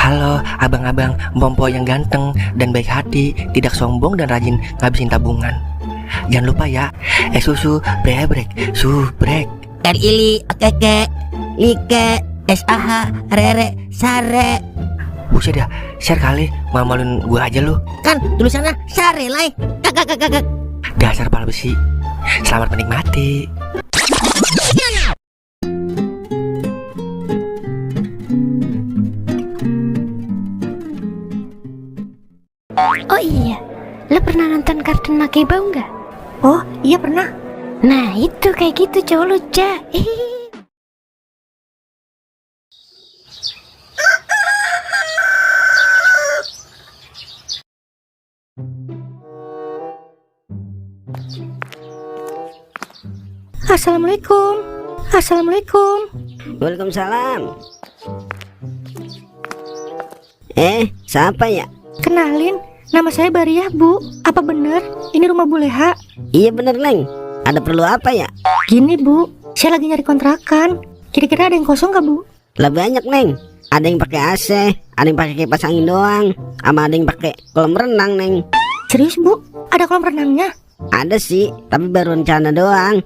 Halo abang-abang Mbompo yang ganteng dan baik hati, tidak sombong dan rajin ngabisin tabungan. Jangan lupa ya, susu brebrek, subrek. Ili, keke, like, SAH, rere, sare. Buset dah, share kali, malu-maluin gua aja lu. Kan tulisannya sare lai. Kakak. Dasar pala besi. Selamat menikmati. Oh iya, lo pernah nonton kartun Makeba nggak? Oh iya pernah. Nah itu kayak gitu cowok lu, Ca. Assalamualaikum. Assalamualaikum. Waalaikumsalam. Siapa ya? Kenalin, nama saya Bariah, Bu. Apa bener ini rumah Bu Leha? Iya bener, Neng. Ada perlu apa ya? Gini, Bu, saya lagi nyari kontrakan. Kira-kira ada yang kosong gak, Bu? Lah banyak, Neng. Ada yang pakai AC, ada yang pakai kipas angin doang, sama ada yang pakai kolam renang, Neng. Serius, Bu? Ada kolam renangnya? Ada sih, tapi baru rencana doang.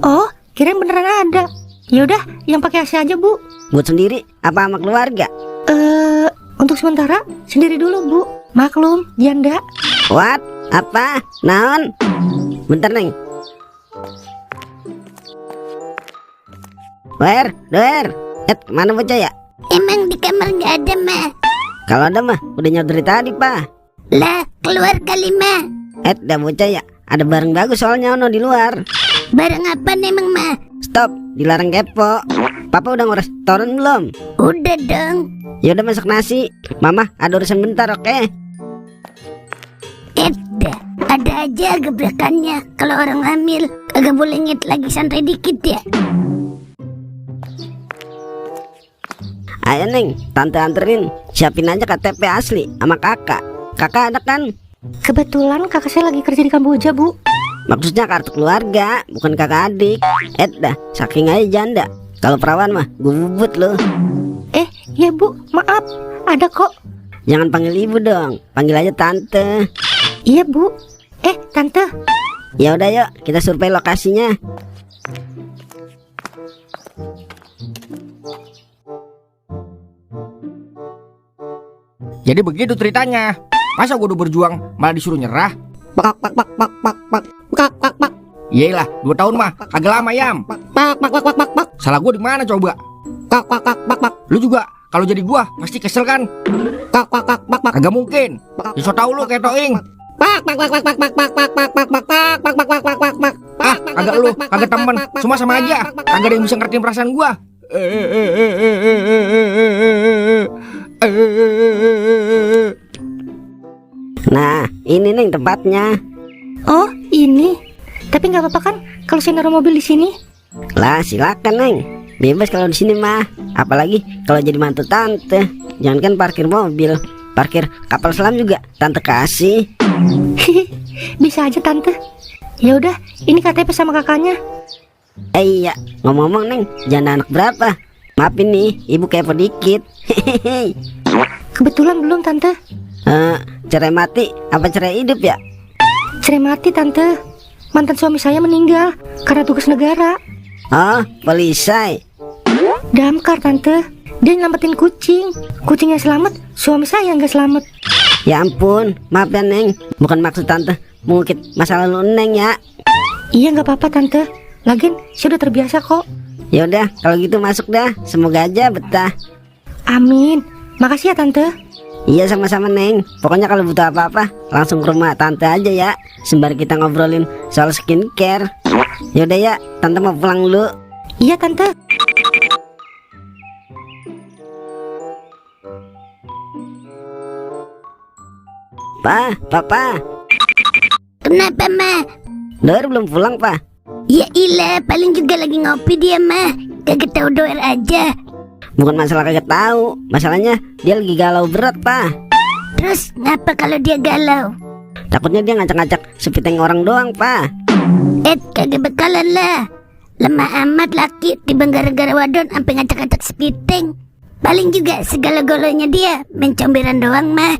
Oh, kirain beneran ada. Yaudah, yang pakai AC aja, Bu. Buat sendiri apa sama keluarga? Untuk sementara sendiri dulu, Bu. Maklum, janda. What? Apa? Naon? Bentar, Neng. Doer. Mana bocah ya? Emang di kamar nggak ada, Ma? Kalau ada mah udah nyodori tadi, Pak. Lah, keluar kali, Ma. Dah bocah ya. Ada barang bagus soalnya ono di luar. Barang apa emang, Ma? Stop, dilarang kepo. Papa udah ngores restoran belum? Udah dong. Ya udah masak nasi. Mama ada urusan bentar, oke? Ada aja gebrakannya. Kalau orang hamil kagak boleh ngit lagi, santai dikit ya. Ayo Neng, tante anterin. Siapin aja KTP asli sama kakak. Kakak ada kan? Kebetulan kakak saya lagi kerja di Kamboja, Bu. Maksudnya kartu keluarga, bukan kakak adik. Dah, saking aja janda. Kalau perawan mah gue bubut loh. Ya Bu, maaf. Ada kok. Jangan panggil ibu dong, panggil aja tante. Iya Bu. Tante. Ya udah yuk, kita survei lokasinya. Jadi begitu ceritanya. Masa gue udah berjuang malah disuruh nyerah? Pak. Iyalah, 2 tahun mah agak lama, Yam. Pak. Salah gue di mana coba? Lu juga kalau jadi gua pasti kesel kan? Agak mungkin. Ya so tau lu kayak Toing. Agak lu, agak temen, semua sama aja. Agak ada yang bisa ngertiin perasaan gua. Nah, ini Neng tempatnya. Oh, ini. Tapi nggak apa-apa kan kalau saya naruh mobil di sini? Lah, silakan Neng. Bebas kalau di sini mah. Apalagi kalau jadi mantu tante. Jangankan parkir mobil, parkir kapal selam juga tante kasih. Bisa aja tante. Ya udah, ini KTP sama kakaknya. Iya, ngomong-ngomong Neng, jangan anak berapa? Maafin nih, ibu kepo dikit. Kebetulan belum tante. Cerai mati apa cerai hidup ya? Cerai mati tante. Mantan suami saya meninggal karena tugas negara. Oh, polisi. Damkar tante. Dia nyelamatin kucing. Kucingnya selamat, suami saya nggak selamat. Ya ampun, maaf ya Neng. Bukan maksud tante mengungkit masa lalu Neng ya. Iya nggak apa-apa tante. Lagian saya udah terbiasa kok. Ya udah, kalau gitu masuk dah. Semoga aja betah. Amin. Makasih ya tante. Iya sama-sama Neng. Pokoknya kalau butuh apa-apa langsung ke rumah tante aja ya. Sembari kita ngobrolin soal skincare. Yaudah ya, tante mau pulang dulu. Iya tante. Papa. Kenapa, Ma? Doer belum pulang, Pak? Ya ilah, paling juga lagi ngopi dia, Ma. Kagak tahu Doer aja. Bukan masalah kagak tahu, masalahnya dia lagi galau berat, Pak. Terus ngapa kalau dia galau? Takutnya dia ngacak-ngacak sepiteng orang doang, Pak. Kagak bakalan lah. Lemah amat laki, tiba gara-gara wadon sampai ngacak-ngacak sepiteng. Paling juga segala-galanya dia mencomberan doang mah.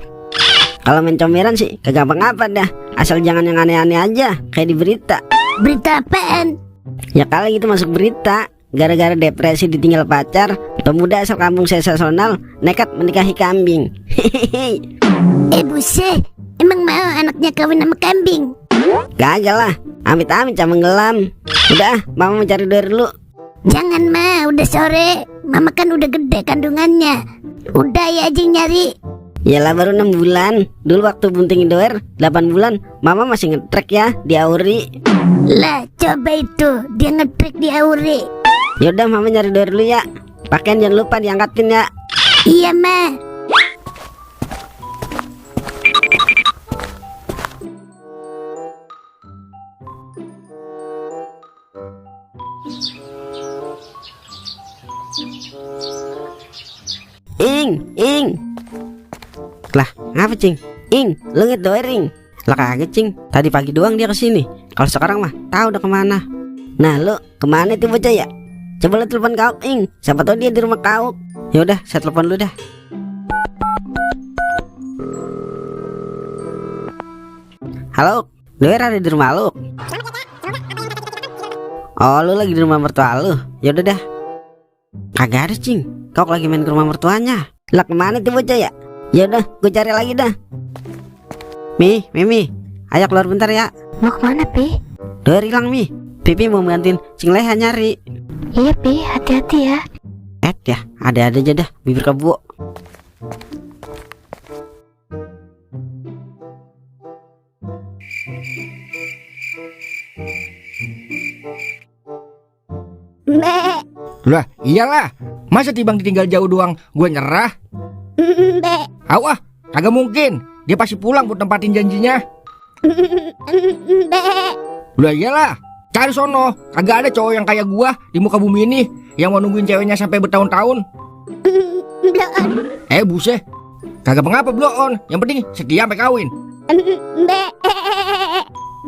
Kalau main comberan sih kagak apa-apa dah. Asal jangan yang aneh-aneh aja kayak di berita. Berita apaan? Ya kali itu masuk berita. Gara-gara depresi ditinggal pacar, pemuda asal kampung sensasional nekat menikahi kambing. Hehehe. Buset, emang mau anaknya kawin sama kambing? Kagak lah, amit-amit sama ngelam. Udah, mama mau cari duit dulu. Jangan mah, udah sore. Mama kan udah gede kandungannya. Udah ya aja nyari. Yalah baru 6 bulan. Dulu waktu bunting doer 8 bulan, mama masih ngetrek ya di Auri. Lah coba itu, dia ngetrek di Auri. Yaudah mama nyari duit dulu ya. Pakaian jangan lupa diangkatin ya. Iya mah. Ing. Lah, ngapa cing? Ing, lu ngedoer Ing. Lah kagak cing, tadi pagi doang dia kesini. Kalau sekarang mah tahu udah kemana. Nah lu kemana tuh bocah ya? Coba lu telepon kau Ing, siapa tahu dia di rumah kau. Ya udah, saya telepon lu dah. Halo, doer ada di rumah lu? Oh lu lagi di rumah mertua lu? Ya udah dah. Kagak ada cing, kau lagi main ke rumah mertuanya. Lah kemana tuh bocah ya? Ya udah, gue cari lagi dah. Mimi, ayo keluar bentar ya. Mau kemana, Pi? Doer hilang Mi. Pipi mau gantiin Cing Leha nyari. Iya, Pi, hati-hati ya. Ya, ada-ada aja dah, bibir kebo. Mbak, Lah iyalah, masa Tibang ditinggal jauh doang gue nyerah? mbak, Awah, kagak mungkin. Dia pasti pulang buat nempatin janjinya. mbak. Lah iyalah, cari sono. Kagak ada cowok yang kayak gua di muka bumi ini yang mau nungguin ceweknya sampai bertahun-tahun. Bloon, Buset, kagak mengapa bloon. Yang penting setia sampai kawin. mbak,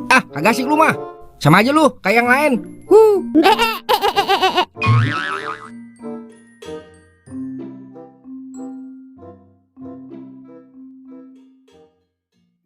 Ah, kagak asik lu mah. Sama aja lu kayak yang lain. mbak.